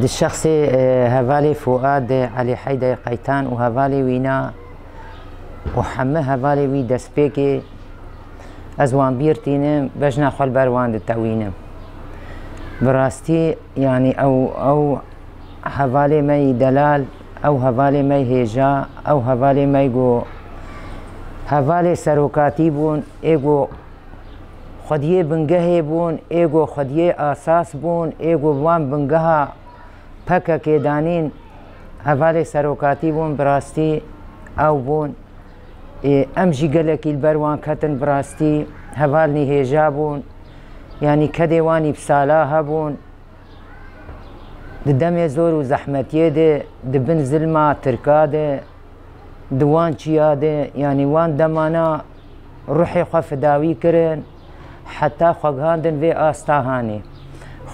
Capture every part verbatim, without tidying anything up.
Di şexsê, e, hevalê Fuad, e, Elî Heyder Qeytan û hevalê wîna û heme hevalê wî destpêkê ez wan bîr tînim, bejna xwe li ber wan ditewînim. Bi rastî, yanî ew, ew hevalê me yî delal, ew hevalê me yî hêja, ew hevalê me yî ku hevalê serokatî bûn, ê ku xwediyê bingehê bûn, ê ku xwediyê asas bûn, ê ku wan bingeha P K K danîn, hevalê serokatî bûn, bi rastî ew bûn. Ê, em jî gelekî li ber wan ketin, bi rastî heval nîhêja bûn. Yanî kedê wan î bi sala hebûn. Di demê zor û zehmetiyê de, di bin zilma Tirka de, di wan çiya de, yanî wan demana ruhê xwe fidawî kirin, heta xwe gihandin vê asta hanê.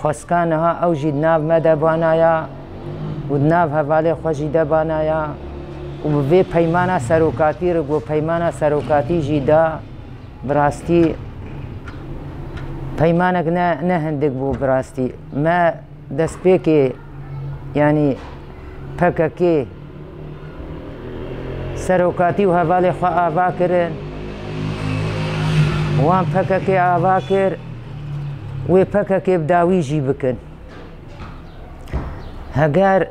Xwesika niha ew jî di nav me de banaya û di nav hevalê xwe jî de banaya û bi vê peymana serokatî re, ku peymana serokatî jî da, bi rastî peymanek ne, ne hindik bû, bi rastî. Me destpêkê, yanî P K K serokatî û hevalê xwe ava kirin. Wan P K K ava kir, wê P K K bi dawî jî bikin. Heger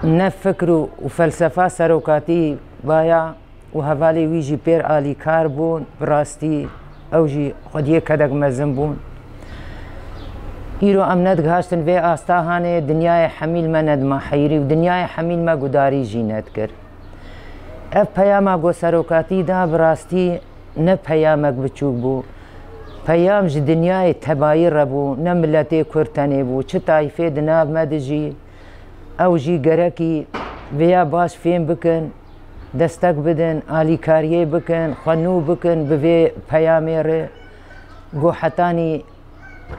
ne fikr û, û felsefa serokatî baya, û hevalê wî jî pêr alîkar bûn, bi rastî ew jî xwediyê kedek mezin bûn. Îro em nedigihaştin vê asta hanê, dinyayê hemî li me nedima heyirî û dinyayê hemî li me gudarî jî nedikir. Ev peyama ku serokatî da, bi rastî ne peyamek biçûk bû. Peyam ji dinyayê tebayî re bû, ne miletê Kurd tenê bû, çi tayfê di nav me de jî. Ew jî gerekî vêya baş fêm bikin, destek bidin, alîkariyê bikin, xwe nû bikin bi vê peyamê re. Ku hetanî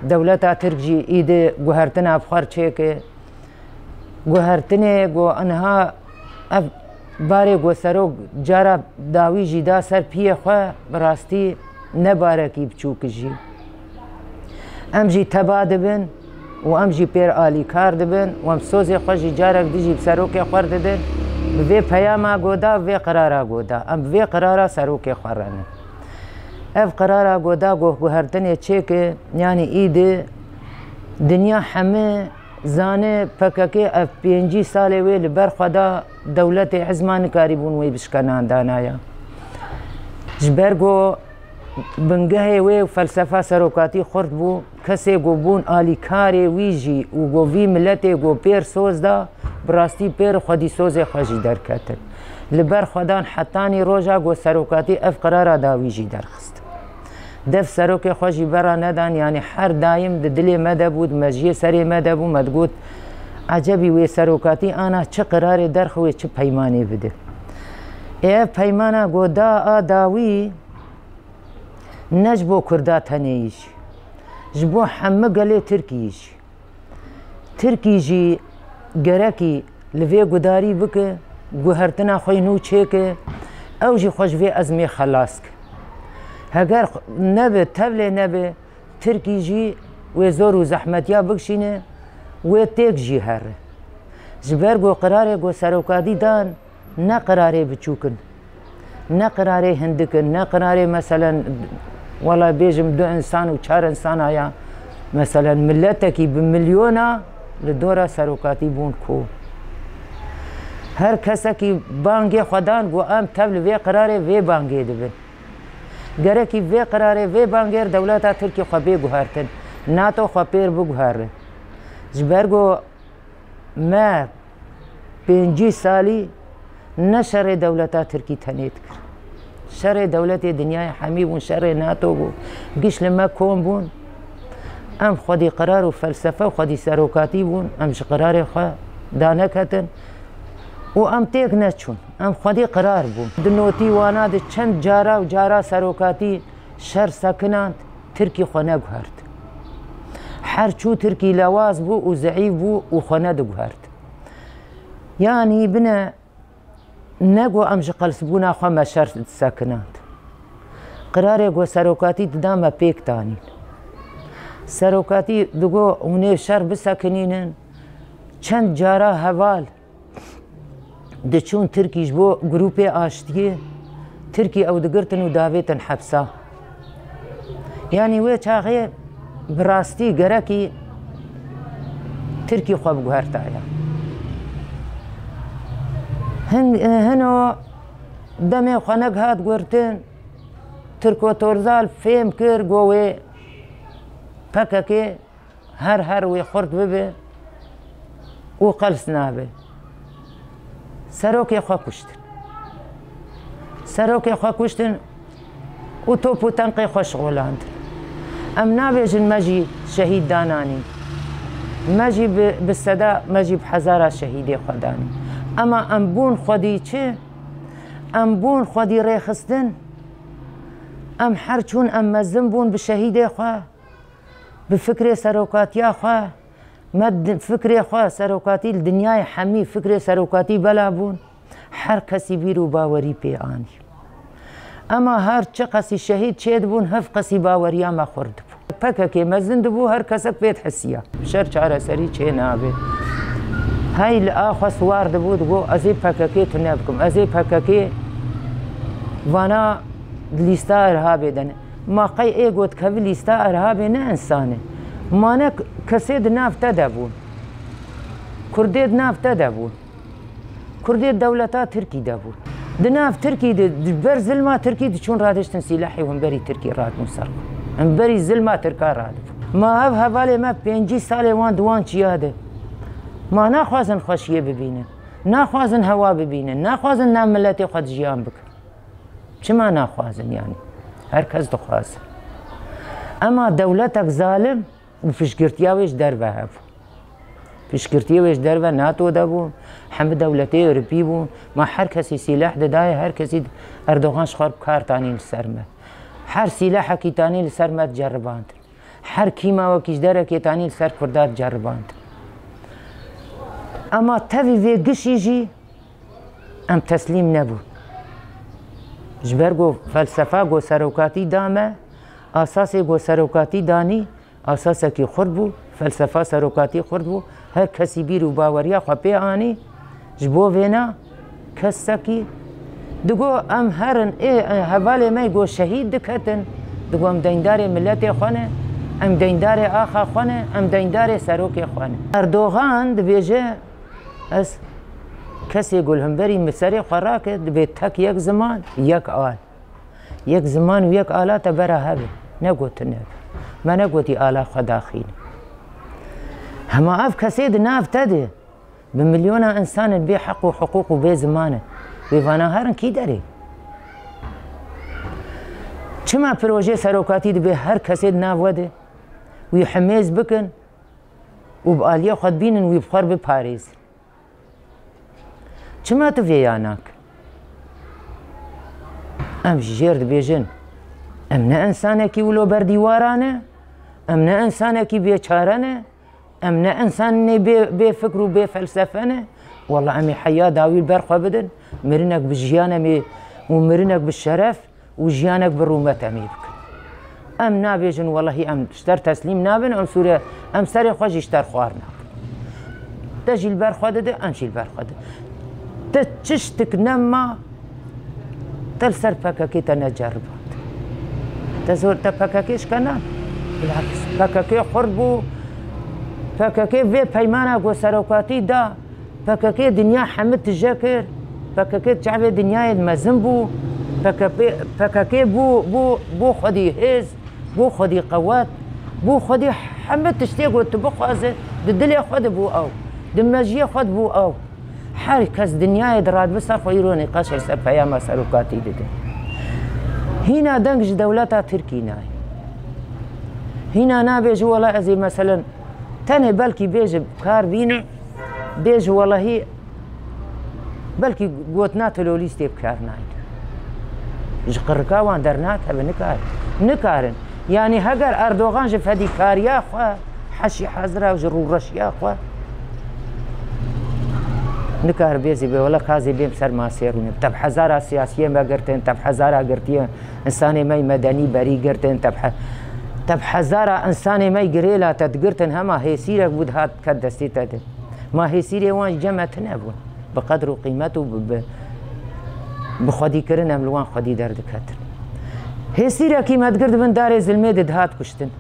dewleta Tirk jî îdî guhertina bi xwe re çêke. Guhertinê ku aniha ev barê ku serok cara dawî jî da ser piyê xwe, bi rastî ne barekî biçûk jî. Em jî teba dibin û em jî pêr alîkar dibin û em sozê xwe jî carek dî jî bi serokê xwe re didin. Bi vê peyama goda, vê qirara goda. Em bi vê qirara serokê xwe re ne. Ev qirara goda goh guhertinê çêke, yanî îdî dinya heme zane P K K ev pêncî salê wê li ber xwe da dewletê hizma nikarîbûn wê bişkenandana ya. Ji ber ku bingehê wê û felsefa serokatî xurt bû, kesê ku bûn alîkarê wî jî û ku vî miletê ku pêr soz da, bi rastî pêr xwedî sozê xwe jî derketin. Li ber xwedan hetanî roja ku serokatî ev qirara dawî jî derxist. Dev serokê xwe jî bera nedan, yanî her daim di dilê me de bû, di mejiyê serê me de bû, me digot, ecebî wê serokatî ana çi qirarê derxe, wê çi peymanê bide. Ê ev peymana ku da a dawî, ne ji bo Kurda tenê yî jî, ji bo hemû gelê Tirkiyê jî. Tirkî jî gerekî li vê gudarî bike, guhertina xwe yî nû çêke, ew jî xwe ji vê ezmê xelas ke. Heger nebe, tevlê nebe, Tirkî jî wê zor û zehmetiya bikişîne, wê têk jî here. Ji ber ku qirarê ku serokatî dan, ne qirarê biçûk in, ne qirarê hindik in, ne qirarê, meselen, wela bêjim du însan û çar însan aya, meselen, miletekî bi milyona li dora serokatî bûn ku her kesekî bangê xwe dan, got, em tev li vê qirarê vê bangê dibin. Gerekî vê qirarê, vê bangê re dewleta Tirkî xwe bê guhertin, nato xwe pêr biguhere. Ji ber ku me pêncî salî ne şerê dewleta Tirkî tenê dikir. Şerê dewletê dinyayê hemî bûn, şerê nato bû. Giş li me kom bûn. Em xwedî qirar û felsefe û xwedî serokatî bûn. Em ji qirarê xwe daneketin û em têk neçûn. Em xwedî qirar bûn. Di notî wana de çend cara û cara serokatî şer sekinand, Tirkî xwe neguhert. Her çû Tirkî lewaz bû û zeîf bû û xwe nediguhert. Yanî bine ne got em ji qelsbûna xwe me şer disekinand. Qirarê got serokatî dida me pêk danîn. Serokatî digot hûn ê şer bisekinînin, Çend cara heval diçûn Tirkî ji bo grûpê aştiyê, Tirkî ew digirtin û davêtin hepsa. Yanî wê çaxê bi rastî gerekî Tirkî xwe biguhertaya. Hin, hino demê xwe negihat guhertin, Tirko Torzal fêm kir, got wê P K K her her wê xurt bibe û qels nabe. Serokê xwe kuştin. Serokê xwe kuştin û top û tenqê xwe şixulandin. Em nabêjin me jî şehîd dananî. Me jî bi, bi seda, me jî bi hezara şehîdê xwe danî. Ema em bûn xwedî çi? Em bûn xwedî rêxistin. Em her çûn, em mezin bûn bi şehîdê xwe. Bi fikrê serokatiya xwe, me di-, fikrê xwe serokatî li dinyayê hemî fikrê serokatî bela bûn. Her kesî bîr û bawerî pê anî. Ema her çi qesî şehîd çêdibûn, hiv qesî baweriya me xurt dibû. P K K mezin dibû, her kesek pê dihisiya. Şer çareserî çê nabe. Hey li a xwe siwar dibû, digot, "Ez ê P K K tune bikim, ez ê P K K vana di lîsta irhabê de ne." Ma qey ê got kevî lîsta irhabê ne însan e. Ma ne kesê di nav te de bûn. Kurdê di nav te de bûn. Kurdê dewleta Tirkî de bûn. Di nav Tirkî de, di ber zilma Tirkî diçûn radiştin sîlehê hemberî Tirkî radibûn ser xwe. Hemberî zilma Tirka radibûn. Ma ev hevalê me pêncî salê wan di wan çiya de. Ma naxwazin xweşiyê bibînin. Naxwazin hewa bibînin. Naxwazin nav miletê xwe de jiyan bikin. Çima naxwazin yanî? Her kes dixwaze. Ema dewletek zalim û piştgirtiya wê ji derve hebû. Piştgirtiyê wê ji derve NATO de bû, hemî dewletê Ewropî bû. Ma her kesî sîleh didayê, her kesî Erdogan ji xwe bi kar tanî li ser me. Her sîlehekî tanî li ser me diceribandin. Her kîmawekî ji derekê tanî li ser Kurda diceribandin. Ema tevî vê gişî jî em teslîm nebûn. Ji ber ku felsefa ku serokatî da me, asasê ku serokatî danî, asasekî xurt bû, felsefa serokatî xurt bû, her kesî bîr û baweriya xwe pê anî, ji bo vêna kesekî digo, "Em herin ê, ê hevalê me go şehîd diketin." Digo, "Em deyndarê miletê xwe ne, em deyndarê axa xwe ne, em deyndarê serokê xwe ne." Erdogan dibêje, "Ez kesê ku li hemberî min serê xwe rake, dibê tek yek ziman, yek al." Yek ziman û yek ala te bera hebe. Negotin ev. Me negotî ala xwe daxîne. Hema ev kesê di nav te de bi milyona însan in bê heq û hiqûq û bê ziman in. Wê vana herin kî derê? Çima projê serokatî dibê her kesê di nav we de wî himêz bikin û bi aliyê xwe dibînin wî bi xwe re biparêzin? Çima tu vê ya nakin? Em ji jêr dibêjin, em ne însanekî wilo ber dîwara ne, em ne însanekî bêçare ne, em ne însanê bê, bê fikr û bê felsefe ne. Wela em ê heya dawî li ber xwe bidin, mirinek bi jiyan em ê û mirinek bi şeref û jiyanek bi rûmet em ê bikin. Em nabêjin, welahî em ji te re teslîm nabin, em sûre, em serê xwe jî ji te re xwar nakin. Te jî li ber xwe dide, em jî li ber xwe didin. Te çi ştik nema, te li ser P K K te neceriband. Te zor, te P K K şikena? Bilakis P K K xurt bû, P K K vê peymana ku serokatî da, P K K dinya hemî tije kir. P K K çavê dinyayê mezin bû. P K P, P K K bû, bû, bû xwedî hêz, bû xwedî qewet, bû xwedî hemî tiştê ku tu bixwaze, di dilê xwe de bû ew, di mejiyê xwe de bû ew. Her kes dinyayê de radibe ser xwe îro nîqaş li ser peyama serokatî dide. Hîna deng ji dewleta Tirkî nayê. Hîna nabêje, wela ez ê meselen tenê belkî bêje bi kar bîne, bêje welahî belkî gotina terorîstê bi kar nayne. Ji qirika wan dernakeve, nikar-, nikarin. Yanî heger Erdogan ji fedîkariya xwe heşî hazira û ji rûreşiya xwe nikare bêzî bê, wela kazê bêm ser masê rûnim. Te bi hezara siyasiyê me girtin, te bi hezara girtiye însanê me yê medenî berî girtin, te bi he-, te bi hezara însanê me yê girêla te digirtin, hema hêsîrek bû dihat ket destê te de. Ma hêsîrê wan ji cem me tune bûn. Bi qedr û qîmet û bi, bi, bi xwedîkirin em li wan xwedî derdiketin. Hêsîrekî me digir di bin darê zilmê de dihat kuştin.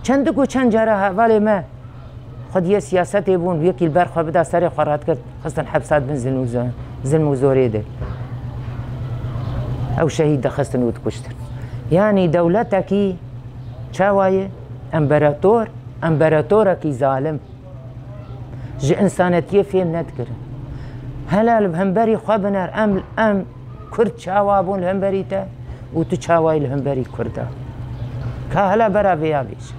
Çendik û çend cara hevalê me xwediyê siyasetê bûn, yekî li ber xwe bida serê xwe radikir, xistin hepsa di bin zilm û zo-, zilm û zorê de. Ew şehîd dixistin û dikuştin. Yanî dewletekî çawa ye? Emperator, emperatorekî zalim. Ji însanetiyê fêm nedikirin. Hela li hemberî xwe biner, em, em Kurd çawa bûn li hemberî te û tu çawa yî li hemberî Kurda? Ka hela bera vêya bêje.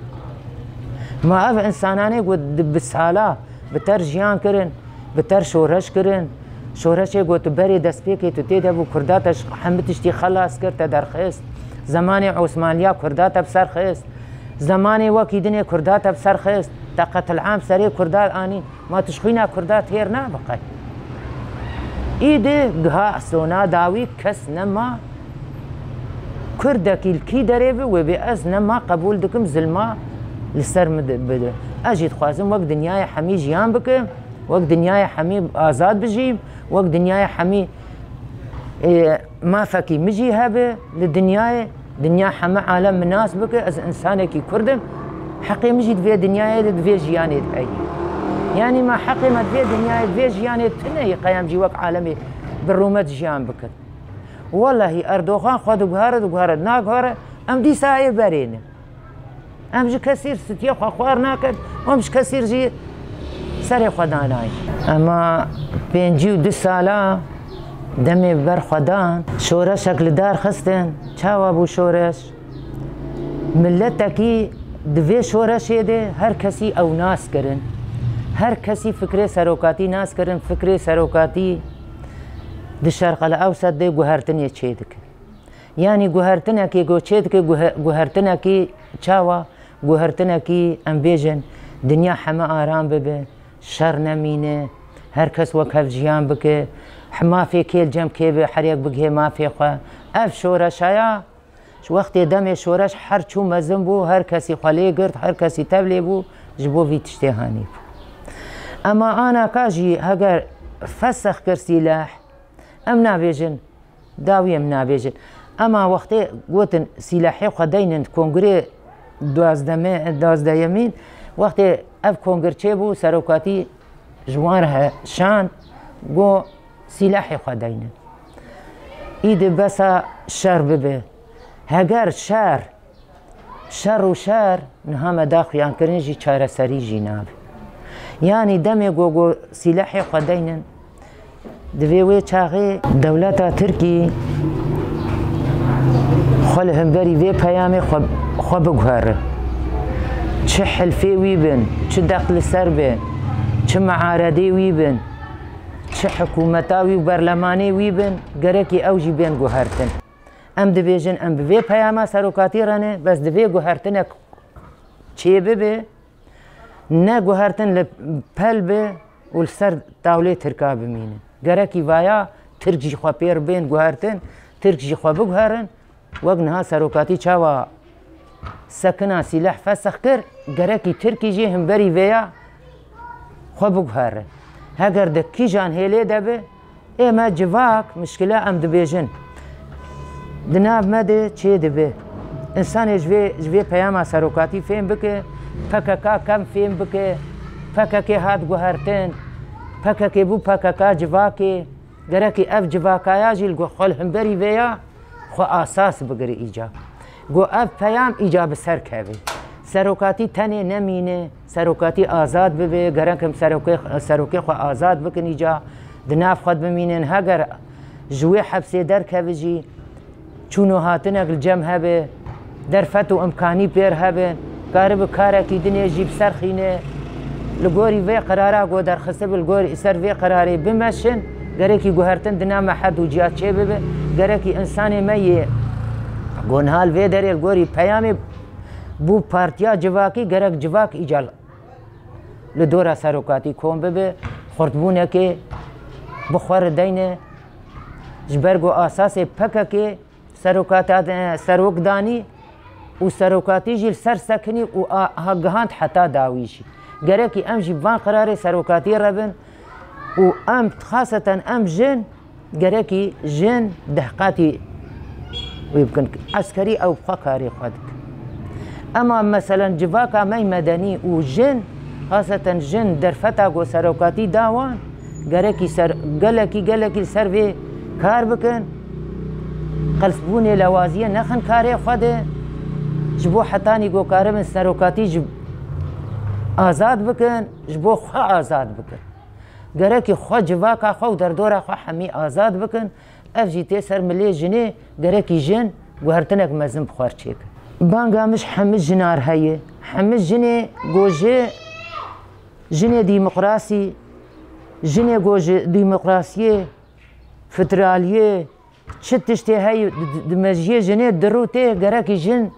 Ma ev însananê ku di, bi sala bi ter jiyan kirin, bi ter şoreş kirin, şoreşê ku tu berê destpêkê tu tê de bû, Kurda te ji hemû tiştî xelas kir, te derxist. Zemanê Osmaniya Kurda te bi ser xist. Zemanê wekî dinê Kurda te bi ser xist. Te qetil am serê Kurda anî. Ma tu ji xwîna Kurda têr nabe qey? Îdî giha sona dawî kes nema Kurdekî li kî derê bi wê bê ez nema qebûl dikim zilma li ser min de bide. Ez jî dixwazim wek dinyayê hemî jiyan bikim, wek dinyayê hemî azad bijîm, wek dinyayê hemî, ê, mafekî min jî hebe li dinyayê, dinya heme alem min nas bike, ez însanekî Kurd im, heqê min jî di vê dinyayê de, di vê jiyanê de heye. Yanî me heqê me di vê dinyayê, di vê jiyanê tune ye, qey em jî wek alemê bi rûmet jiyan bikin. Wellahî Erdogan xwe diguhere, diguhere, naguhere, em dîsa ê berê ne. Em ji kesî r stiyê xwe xwar nakin, em ji kesî r jî serê xwe danayîn. Ema pêncî û du sala demê bi ber xwe dan, şoreşek li dar xistin. Çawa bû şoreş? Miletekî di vê şoreşê de her kesî ew nas kirin. Her kesî fikrê serokatî nas kirin, fikrê serokatî di Şerqel Ewset de guhertinê çêdike. Yanî guhertinekê ku çêdike, guhe-, guhertinekî çawa? Guhertinekî, em bêjin, dinya heme aram bibe, şer nemîne, her kes wek hev jiyan bike, mafê kê li cem kê be, her yek bigihê mafê xwe. Ev şoreşaya, ji wextê demê şoreş her çû mezin bû, her kesî xwe lê girt, her kesî tev lê bû, ji bo vî tiştê hanî bû. Ema anaka jî heger fesex kir sîleh, em nabêjin, dawiyê min nabêjin. Ema wextê gotin sîlehê xwe deynin kongirê duwazdeme-, duwazdehemîn, wextê ev kongir çêbû, serokatî ji wan re şand, got sîlehê xwe deynin. Îdî besa şer bibe. Heger şer Şer û şer, niha me da xuyankirin jî çareserî jî nabe. Yanî demê ku, ku sîlehê xwe deynin, divê wê çaxê dewleta Tirkî xwe li hemberî vê peyamê xwe, xwe biguhere. Çi hilfê wî bin, çi deq li ser be, çi miaredê wî bin, çi hikûmeta wî û berlemanê wî bin, gerekî ew jî bên guhertin. Em dibêjin, em bi vê peyama serokatî re ne, bes divê guhertinek çêbibe, ne guhertin li pel be û li ser tawlê Tirka bimîne. Gerekî vaya Tirk jî xwe pêr bên guhertin, Tirk jî xwe biguherin, wek niha serokatî çawa sekina sîleh fesex kir, gerekî Tirkî jî himberî vêya xwe biguhere. Heger di kîjan hêlê de be, ê me civak, mişkile em dibêjin. Di nav me de çê dibe. Însanê ji vê, ji vê peyama serokatî fêm bike, P K K kem fêm bike, P K K hat guhertin, P K K bû P K K civakê, gerekî ev civakaya jî li xwe li hemberî vêya xwe asas bigire îca. Got ev peyam îca bi ser keve. Serokatî tenê nemîne, serokatî azad bibe, gerek em serokê, serokê xwe azad bikin îca, di nav xwe de bimînin. Heger ji wê hepsê derkeve jî, çûn û hatinek li cem hebe, derfet û imkanî pêr hebe, karibe karekî dinê jî bi ser xîne. Li gorî vê qerara ku derxistibû, li gorî ser vê qerarê bimeşin, gerekî guhertin di nav me her du ciya çêbibe, gerekî însanê me yê ku niha li vê derê li gorî peyamê bû partiya civakî, gerek civak îca li dora serokatî kom bibe, xurtbûnekê bi xwe re deyne, ji ber ku asasê P K K serokata-, serok danî û serokatî jî li ser sekinî û a-, ha gihand heta dawî jî. Gerekî em jî van qirarê serokatiyê re bin û em, xaseten em jin, gerekî jin dehqatî wî bikin. Eskerî ew bi xwe karê xwe dikin. Ema meselen civaka me yê medenî û jin, xaseten jin derfeta ku serokatî da wan, gerekî ser, gelekî, gelekî li ser vê kar bikin. Qelsbûnê lewaziyê nexin karê xwe de. Ji bo hetanî ku karibin serokatî ji azad bikin, ji bo xwe azad bikin. Gerekî xwe, civaka xwe û derdora xwe hemî azad bikin. Ev jî tê ser milê jinê, gerekî jin guhertinek mezin bi xwe re çêkin. Banga min ji hemî jinar heye. Hemî jinê ku ji jinê demokrasî, jinê ku ji demokrasiyê, federaliyê, çi tiştê heye di, di, di mejiyê jinê di rû tê, gerekî jin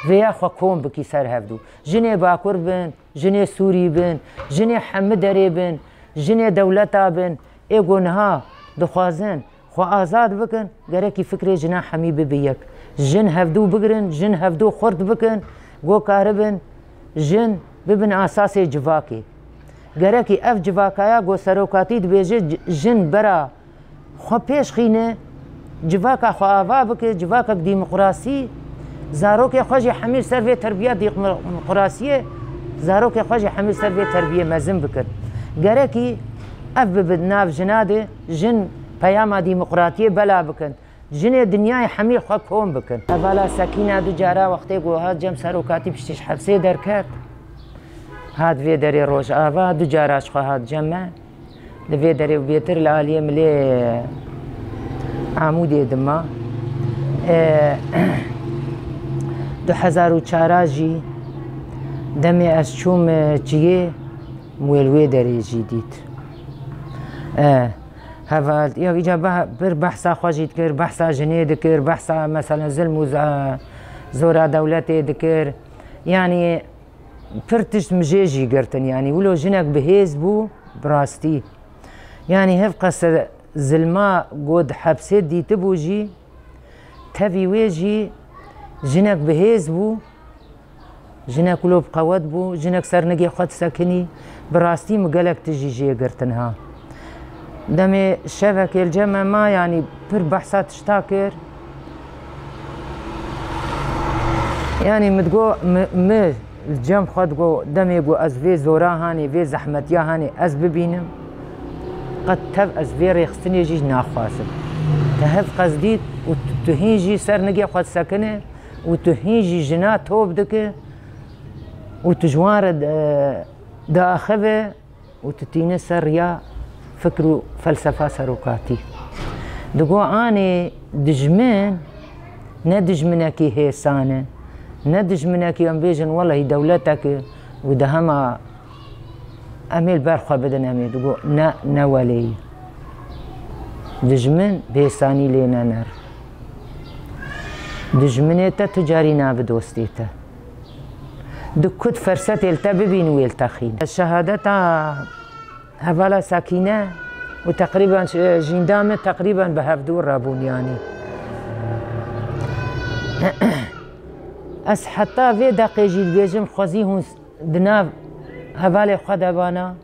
vêya xwe kom bikî ser hevdû. Jinê Bakur bin, jinê Sûrî bin, jinê hemî derê bin, jinê dewleta bin, ê ku niha dixwazin xwe azad bikin, gerekî fikrê jina hemî bibe yek. Jin hevdû bigirin, jin hevdû xurt bikin, ku karibin jin bibin asasê civakê. Gerekî ev civakaya ku serokatî dibêje c-, jin bera xwe pêş xîne, civaka xwe ava bike, civakek demokrasî, zarokê xwe jî hemî ser vê terbiya demokrasiyê, zarokê xwe jî hemî ser vê terbiyê mezin bikin. Gerekî ev bibe di nav jina de, jin peyama demokratiyê bela bikin. Jinê dinyayê hemî xwe kom bikin. Hevala Sekîne du cara wextê ku hat cem serokatî piştî ji hepsê derket. Hat vê derê Rojava, du cara ji xwe hat cem me. Li vê derê û bêtir li aliyê milê Amûdê dima. E, du hezar û çar jî demê ez çûm, e, çiyê, wê li wê derê jî dît. E, heval, ya îca beh-, bir behsa xwe jî dikir, behsa jinê dikir, behsa mesela zilm û za-, zora dewletê dikir. Yanî pir tişt min jê jî girtin. Yanî wilo jinek bi hêz bû, bi rastî. Yanî hevqas zilma ku di hepsê dîtibû jî, tevî wê jî jinek bi hêz bû, jinek wilo bi qewet bû, jinek ser nigê xwe disekinî. Bi rastî min gelek tişt jî jê girtin ha. Demê şevekê li cem me ma, yanî pir behsa tişta kir. Yanî min digo, mi, mi li cem xwe digo, demê ku ez vê zora hanê, vê zehmetiya hanê ez bibînim, qet tev ez vê rêxistinê jî naxwazim. Te hevqas dît û tu, tu hîn jî ser nigê xwe disekine û tu hîn jî jina top dike û tu ji wan re, e, diaxive. Û tu tîne ser riya fikr û felsefa serokatî. Digo anê dijmin ne dijminekî hêsan e, ne dijminekî em bêjin welehî dewletek e û di hema em ê li ber xwe bidin em ê. Digo ne, ne welê ye. Dijmin bi hêsanî lê nener. Dijminê te tu carî nabe dostê te. Di kut fersetê li te bibîn wê li te xîn. Şehadeta hevala Sekîne û teqrîben, e, jînda min teqrîben bi hevdû re bûn, yanî. Ez heta vê deqê jî dibêjim, xwezî hûn di nav hevalê xwe de bana.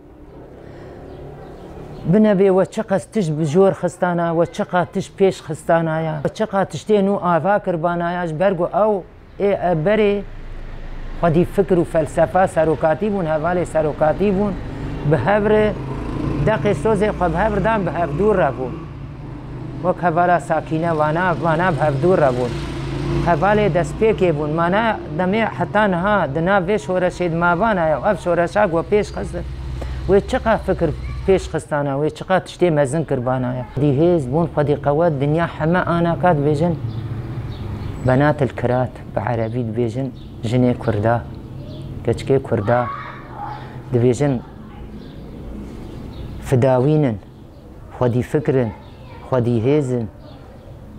Binebê we çiqas tişt bi jor xistana, we çiqa tişt pêş xistana ya, we çiqa tiştê nû ava kirbana ya, ji ber ku ew ê, e, berê xwedî fikr û felsefa serokatî bûn, hevalê serokatî bûn, bi hev re deqê sozê xwe bi hev re dan, bi hevdû re bûn. Wek hevala Sakîne vana, vana bi hevdû re bûn. Hevalê destpêkê bûn. Mana demê heta niha di nav vê şoreşê de mavana ya. Ev şoreşa ku pêş xistin. Wê çiqa fikir pêş xistana, wê çiqa tiştê mezin kirbana ya. Xwedî hêz bûn, xwedî qewet, dinya heme anaka dibêjin. Benat el kirat, bi erebî dibêjin jinê kurda, keçikê kurda. Dibêjin fidawîn in. Xwedî fikir in, xwedî hêz in,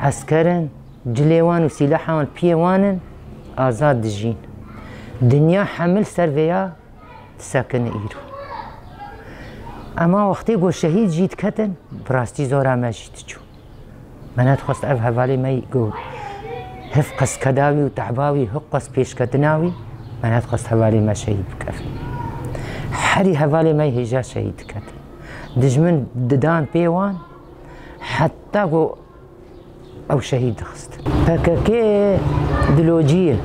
esker in, cilê wan û sîleha wan piyê wan in, azad dijîn. Dinya hemil ser vêya disekine îro. Ema wextê ku şehîd jî diketin, bi rastî zora me jî diçû. Me nedixwest ev hevalê me ku hevqas keda wî û tehba wî, hevqas pêşketina wî, me nedixwest hevalê me şehîd bike. Herî hevalê me hêja şehîd diketin. Dijmin didan pê wan, heta ku ew şehîd dixist. P K K dilocî ye.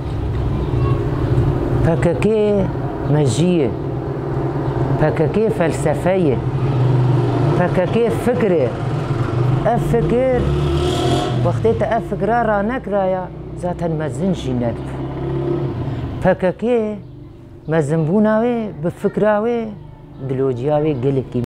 P K K mejî ye. P K K felsefe ye. P K K fikir e. Ev fikir, wextê te ev fikra ranekiraya, zaten mezin jî nedibû. P K K mezinbûna wê bi fikra wê, dilociya wê gelekî